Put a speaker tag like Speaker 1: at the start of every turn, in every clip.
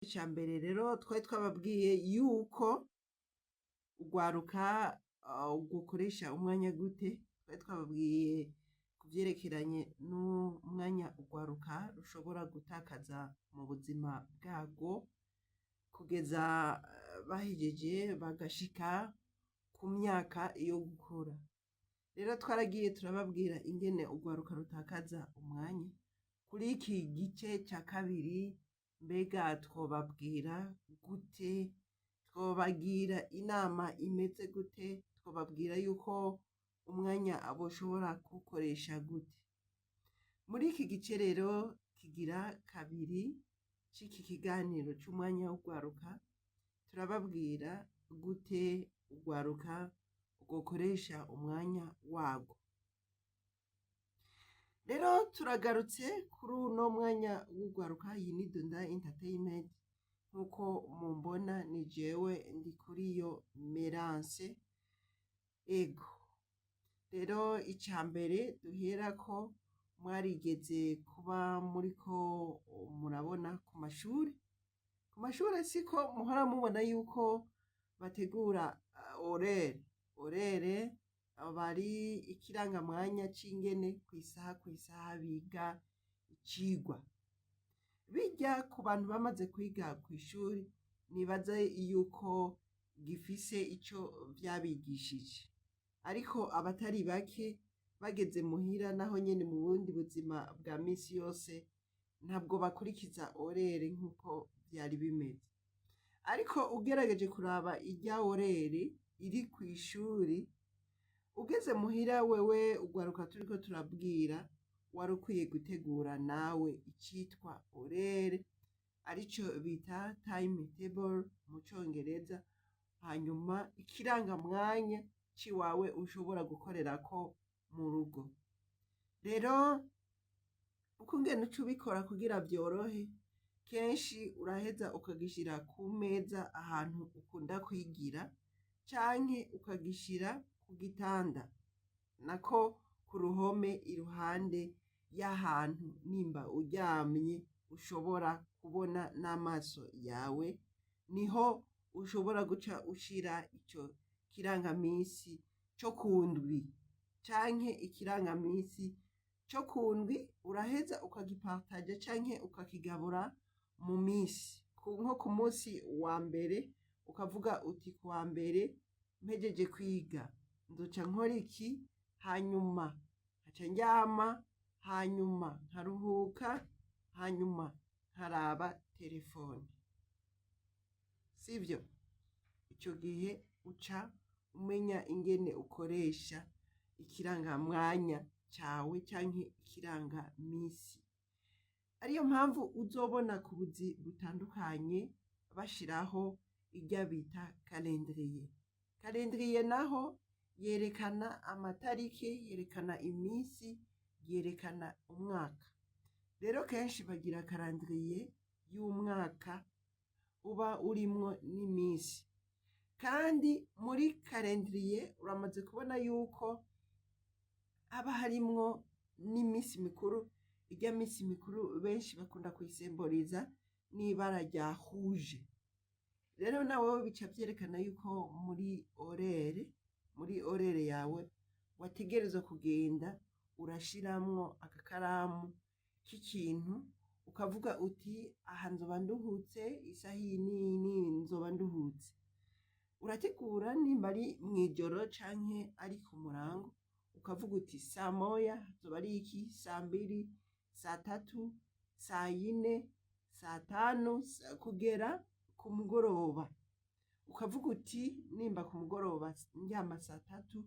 Speaker 1: Ca mbere rero twari twababwiye yuko urwaruka gukoresha umwanya gute. Twari twababwiye ku vyerekeranye n'umwanya urwaruka rushobora gutakaza mu buzima bwarwo kugeza bahejeje bagashika ku myaka yo gukura. Rero twaragiye turababwira ingene urwaruka rutakaza umwanya. Kuri iki gice ca kabiri, mbega twobabwira gute? Twobagira inama imeze gute? Twobabwira yuko umwanya boshobora kuwukoresha gute? Muri iki gice rero kigira kabiri c'iki kiganiro c'umwanya w'urwaruka, turababwira gute urwaruka rwokoresha umwanya warwo. Rero turagarutse kuri uno mwanya w'urwaruka. Iyi ni Dunda Entertainment. Nk'uko mumbona, ni jewe Ndikuriyo Merance. Ego, rero ica mbere duherako, mwarigeze kuba muriko murabona ku mashure, siko muhora mubona yuko bategura horaire? Horaire aba ari ikirangamwanya c'ingene kw'isaha kw'isaha biga icigwa. Bijya ku bantu bamaze kwiga kw'ishuri, nibaza yuko gifise ico vyabigishije, ariko abatari bake bageze muhira, naho nyene mu bundi buzima bwa misi yose, ntabwo bakurikiza horaire nk'uko vyari bimeze. Ariko ugerageje kuraba irya horaire iri kw'ishuri, ugeze muhira, wewe urwaruka turiko turabwira, wari ukwiye gutegura nawe icitwa horaire, arico bita time table mu Congereza, hanyuma ikirangamwanya ciwawe ushobora gukorerako mu rugo. Rero ukungene uca ubikora kugira vyorohe, kenshi uraheza ukagishira ku meza ahantu ukunda kwigira, canke ukagishira ku gitanda, nako ku ruhome iruhande y'ahantu nimba uryamye ushobora kubona n'amaso yawe, niho ushobora guca ushira ico kirangamisi co ku ndwi canke ikirangamisi co ku ndwi. Uraheza ukagipartaja canke ukakigabura mu misi. Nko ku musi wa mbere ukavuga uti: "Kuwa mbere mpejeje kwiga nzoca nkora iki, hanyuma nkaca ndyama, hanyuma nkaruhuka, hanyuma nkaraba telefone." Sivyo? Ico gihe uca umenya ingene ukoresha ikirangamwanya cawe canke ikirangamisi. Ariyo mpamvu uzobona ku buzi butandukanye bashiraho irya bita calendrier. Calendrier naho yerekana amatariki, yerekana imisi, yerekana umwaka. Rero kenshi bagira calendrier y'umwaka uba urimwo n'imisi. Kandi muri calendrier uramaze kubona yuko haba harimwo n'imisi mikuru. Irya misi mikuru benshi bakunda kuyisemboriza n'ibara rya rouge. Rero nawewe bica vyerekana yuko muri horaire yawe wategerezwa kugenda urashiramwo agakaramu k'ikintu, ukavuga uti: "Aha nzoba nduhutse, isaha iyi n'iyi n'iyi nzoba nduhutse." Urategura nimba ari mw'ijoro canke ari ku murango, ukavuga uti: "Saa 1 hazoba ari iki, saa 2, saa 3, saa 4, saa 5, kugera ku mugoroba." Ukavuga uti: "Nimba ku mugoroba ndyama saa 3,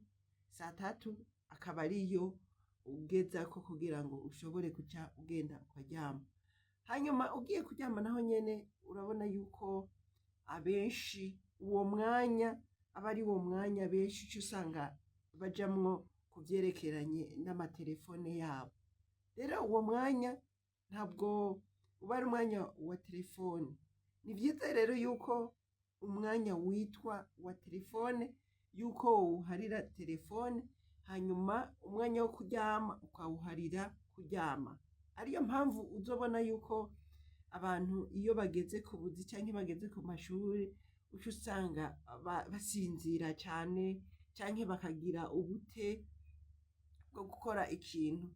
Speaker 1: saa 3 akaba ariyo ugezako kugira ngo ushobore guca ugenda ukaryama." Hanyuma ugiye kuryama naho nyene, urabona yuko abenshi uwo mwanya aba ari wo mwanya benshi uca usanga bajamwo ku vyerekeranye n'amatelefone yabo. Rero uwo mwanya ntabwo uba ari umwanya wa telefone. Ni vyiza rero yuko umwanya witwa wa telefone yuko wowuharira telefone, hanyuma umwanya wo kuryama ukawuharira kuryama. Ariyo mpamvu uzobona yuko Abantu iyo bageze ku buzi canke bageze ku mashuri, uca usanga basinzira cane canke bakagira ubute bwo gukora ikintu.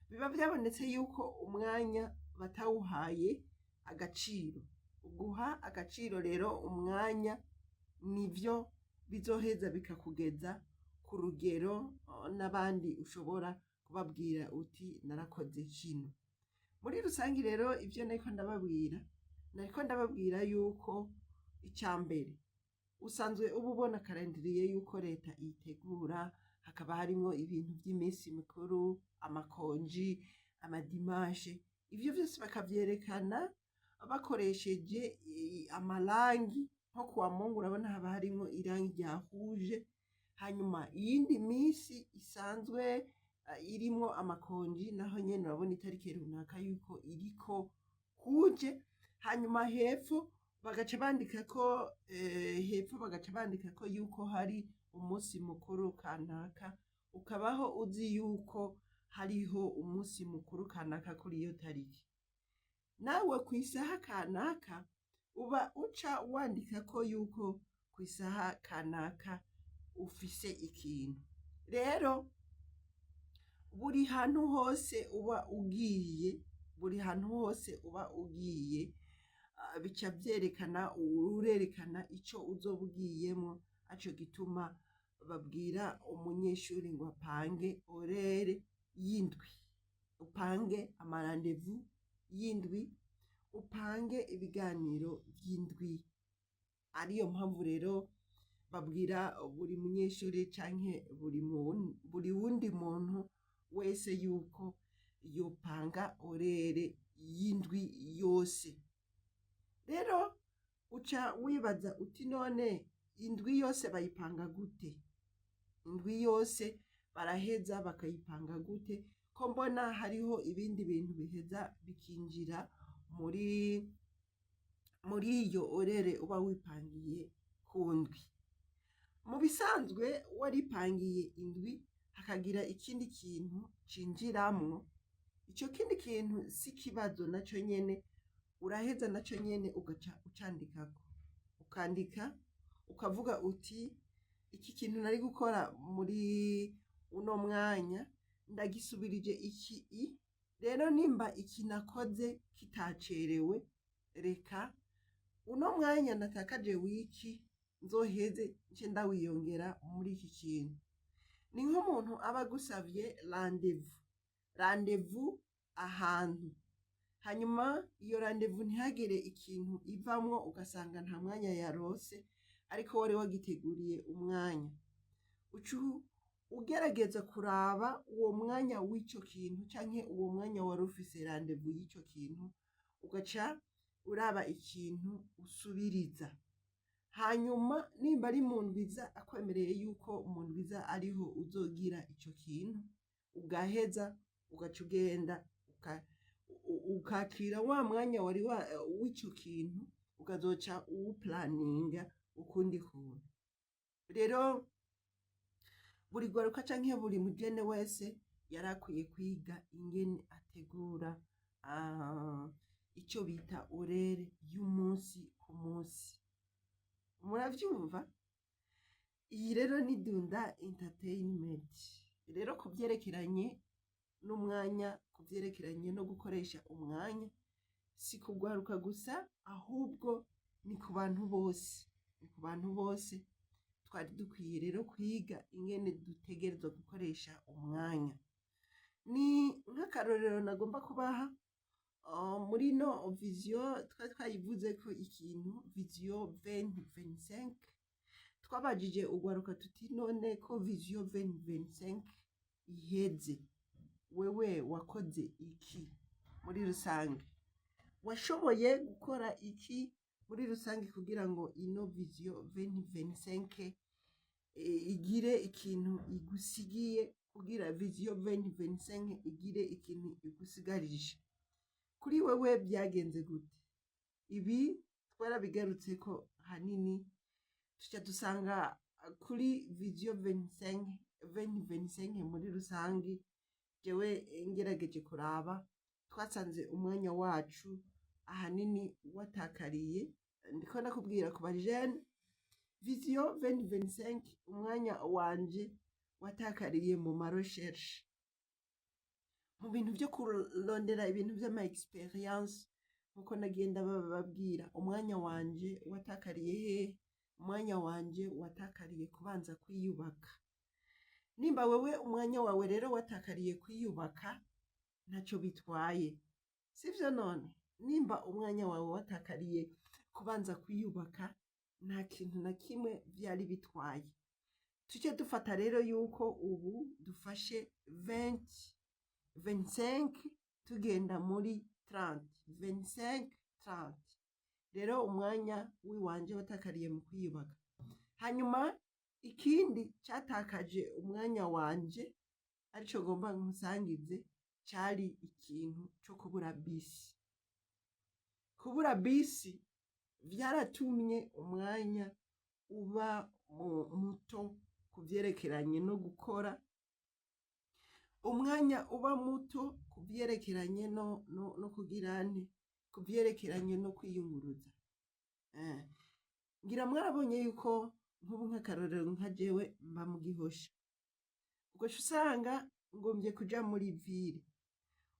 Speaker 1: Biba vyabonetse yuko umwanya batawuhaye agaciro. Guha agaciro rero umwanya nivyo bizoheza bikakugeza ku rugero n'abandi ushobora kubabwira uti narakoze kino. Muri rusangi rero, ivyo nariko ndababwira yuko ica mbere usanzwe uba ubona calendrier yuko leta iyitegura, hakaba harimwo ibintu vy'iminsi mikuru, ama congés, ama dimanches, ivyo vyose bakavyerekana bakoresheje amarangi. Nko kuwa Mungu urabona haba harimwo irangi rya rouge, hanyuma iyindi minsi isanzwe irimwo ama congés naho nyene urabona itariki runaka yuko iriko rouge, hanyuma hepfo bagaca bandikako yuko hari umunsi mukuru kanaka, ukabaho uzi yuko hariho umunsi mukuru kanaka kuri iyo tariki. Nawe kw'isaha kanaka uba uca wandikako yuko kw'isaha kanaka ufise ikintu. Rero buri hantu hose uba ugiye, buri hantu hose uba ugiye, bica vyerekana, urerekana ico uzoba ugiyemwo. Arico gituma babwira umunyeshuri ngo apange horaire y'indwi, upange ama rendez-vous y'indwi, upange ibiganiro vy'indwi. Ariyo mpamvu rero babwira buri munyeshuri canke buri wundi muntu wese yuko yopanga horaire y'indwi yose. Rero uca wibaza uti none indwi yose bayipanga gute? Indwi yose baraheza bakayipanga gute, ko mbona hariho ibindi bintu biheza bikinjira muri iyo horaire uba wipangiye ku ndwi? Mu bisanzwe waripangiye indwi, hakagira ikindi kintu cinjiramwo, ico kindi kintu si ikibazo, naco nyene uraheza naco nyene ugaca ucandikako, ukandika ukavuga uti iki kintu nari gukora muri uno mwanya ndagisubirije iki i rero nimba iki nakoze kitacerewe, reka uno mwanya natakaje w'iki nzoheze nce ndawiyongera muri iki kintu. Ni nk'umuntu aba agusavye rendez-vous ahantu, hanyuma iyo rendez-vous ntihagire ikintu ivamwo, ugasanga nta mwanya yarose, ariko wari wagiteguriye umwanya. Uca ugerageza kuraba uwo mwanya w'ico kintu canke uwo mwanya wari ufise rendez-vous y'ico kintu, ugaca uraba ikintu usubiriza. Hanyuma nimba ari mu ndwiza, akwemereye yuko mu ndwiza ariho uzogira ico kintu, ugaheza ugaca ugenda ukakira wa mwanya wari w'ico kintu, ukazoca uwuplaninga ukundi kuntu. Rero buri gwaruka canke buri mujene wese yarakwiye kwiga ingene ategura ico bita horaire y'umunsi ku munsi. Muravyumva? Iyi rero ni Dunda Entertainment. Rero ku vyerekeranye n'umwanya, ku vyerekeranye no gukoresha umwanya, si kugwaruka gusa, ahubwo ni ku bantu bose, ni ku bantu bose. Twari dukwiye rero kwiga ingene dutegerezwa gukoresha umwanya. Ni nk'akarorero nagomba kubaha muri no vision twari twayivuze ko ikintu vision 2025. Twabajije ugwaruka tuti none ko vision 2025 iheze, wewe wakoze iki muri rusange? Washoboye gukora iki muri rusange kugira ngo ino vision 2025 igire ikintu igusigiye, kugira vision 2025 igire ikintu igusigarije? Kuri wewe byagenze gute? Ibi twarabigarutseko hanini, tuca dusanga kuri vision 25 2025 muri rusange, jewe ngerageje kuraba, twasanze umwanya wacu ahanini watakariye? Ndiko ndakubwira ku bajene, vision 2025, umwanya wanje watakariye mu ma recherche, mu bintu vyo kurondera ibintu vy'ama experience, nkuko nagenda bababwira. Umwanya wanje watakariye hehe? Umwanya wanje watakariye kubanza kwiyubaka. Nimba wewe umwanya wawe rero watakariye kwiyubaka, ntaco bitwaye, sivyo? None nimba umwanya wawe watakariye kubanza kwiyubaka, nta kintu na kimwe vyari bitwaye. Tujye dufata rero yuko ubu dufashe 20 25, tugenda muri 30, 25, 30. Rero umwanya wiwanje watakariye mu kwiyubaka. Hanyuma ikindi catakaje umwanya wanje, arico ngomba nkusangize, cari ikintu co kubura bisi. Kubura bisi vyaratumye umwanya uba muto ku vyerekeranye no gukora, umwanya uba muto ku vyerekeranye no kugira nte, ku vyerekeranye no kwiyunguruza. Ngira mwarabonye yuko nk'ubu, nk'akarorero, nka jewe mba mu Gihosha, ugaca usanga ngomvye kuja muri ville.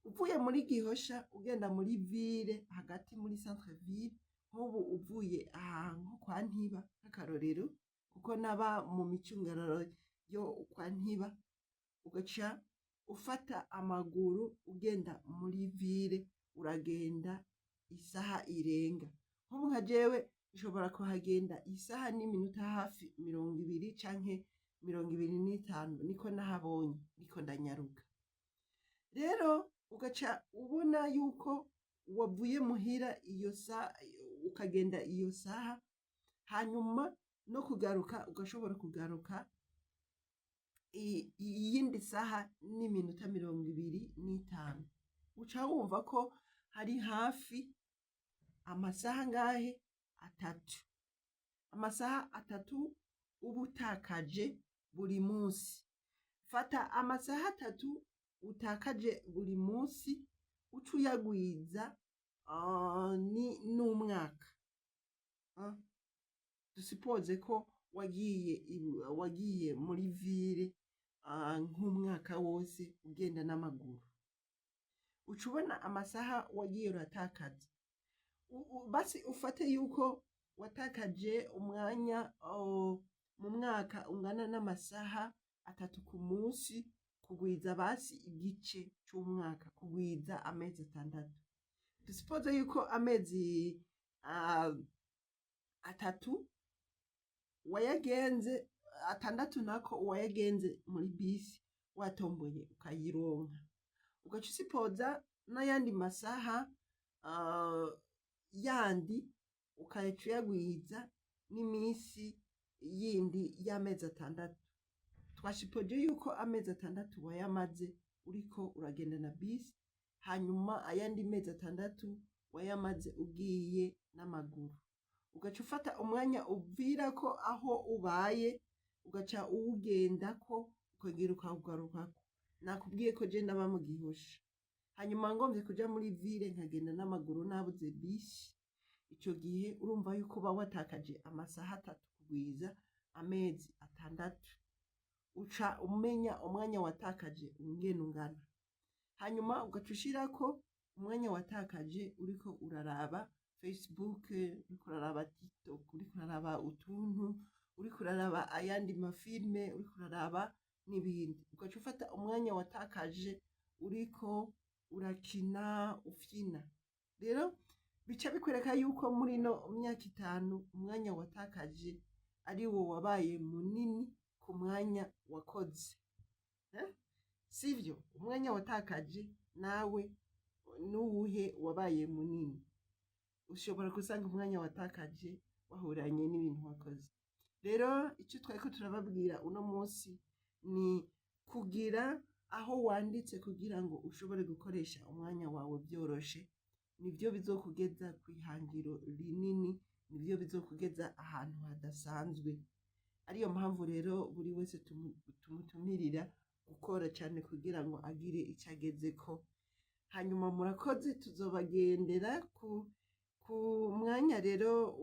Speaker 1: Uvuye muri Gihosha ugenda muri ville hagati, muri centre ville, nk'ubu uvuye aha nko kwa Ntiba, nk'akarorero, kuko naba mu micungararo yo kwa Ntiba, ugaca ufata amaguru ugenda muri ville, uragenda isaha irenga. Nk'ubu nka jewe nshobora kuhagenda isaha n'iminota hafi 20 canke 25, niko nahabonye niko ndanyaruka. Rero ugaca ubona yuko wavuye muhira iyo saha, ukagenda iyo saha, hanyuma no kugaruka ugashobora kugaruka iyindi saha n'iminota 25. Uca wumva ko hari hafi amasaha ngahe? Atatu. Amasaha 3 uba utakaje buri munsi. Fata amasaha 3 utakaje buri munsi, uca uyagwiza n'umwaka. Dusipoze ko wagiye muri ville nk'umwaka wose ugenda n'amaguru, uca ubona amasaha wagiye uratakaza. Basi ufate yuko watakaje umwanya mu mwaka ungana n'amasaha 3 ku munsi, kugwiza basi igice c'umwaka, kugwiza amezi 6. Dusipoze yuko amezi 3 wayagenze, 6 nako, wayagenze muri bisi, watomboye ukayironka, ugaca usipoza n'ayandi masaha yandi, ukaca uyagwiza n'iminsi yindi y'amezi 6. Twashipoje yuko amezi 6 wayamaze uriko uragenda na bisi, hanyuma ayandi mezi 6 wayamaze ugiye n'amaguru. Ugaca ufata umwanya uvirako aho ubaye, ugaca uwugendako, ukongera ukawugarukako. Nakubwiye ko je ndaba mu Gihosha, hanyuma ngomvye kuja muri ville nkagenda n'amaguru nabuze bisi, ico gihe urumva yuko uba watakaje amasaha 3 kugwiza amezi 6. Uca umenya umwanya watakaje ingene ungana. Hanyuma ugaca ushirako umwanya watakaje uriko uraraba Facebook, uriko uraraba TikTok, uriko uraraba utuntu, uriko uraraba ayandi ma film, uriko uraraba n'ibindi. Ugaca ufata umwanya watakaje uriko urakina, ufyina. Rero bica bikwereka yuko muri ino myaka 5 umwanya watakaje ari wo wabaye munini ku mwanya wakoze. Sivyo? Umwanya watakaje nawe nuwuhe wabaye munini? Ushobora gusanga umwanya watakaje wahuranye n'ibintu wakoze. Rero icyo twariko turababwira uno munsi ni kugira aho wanditse kugira ngo ushobore gukoresha umwanya wawe byoroshe. Nivyo bizokugeza kw'ihangiro rinini, nivyo bizokugeza ahantu hadasanzwe. Ariyo mpamvu rero buri wese tumutumirira gukora cyane kugira ngo agire icyo agezeko. Hanyuma rero Hanyuma murakoze, tuzobagendera ku mwanya rero.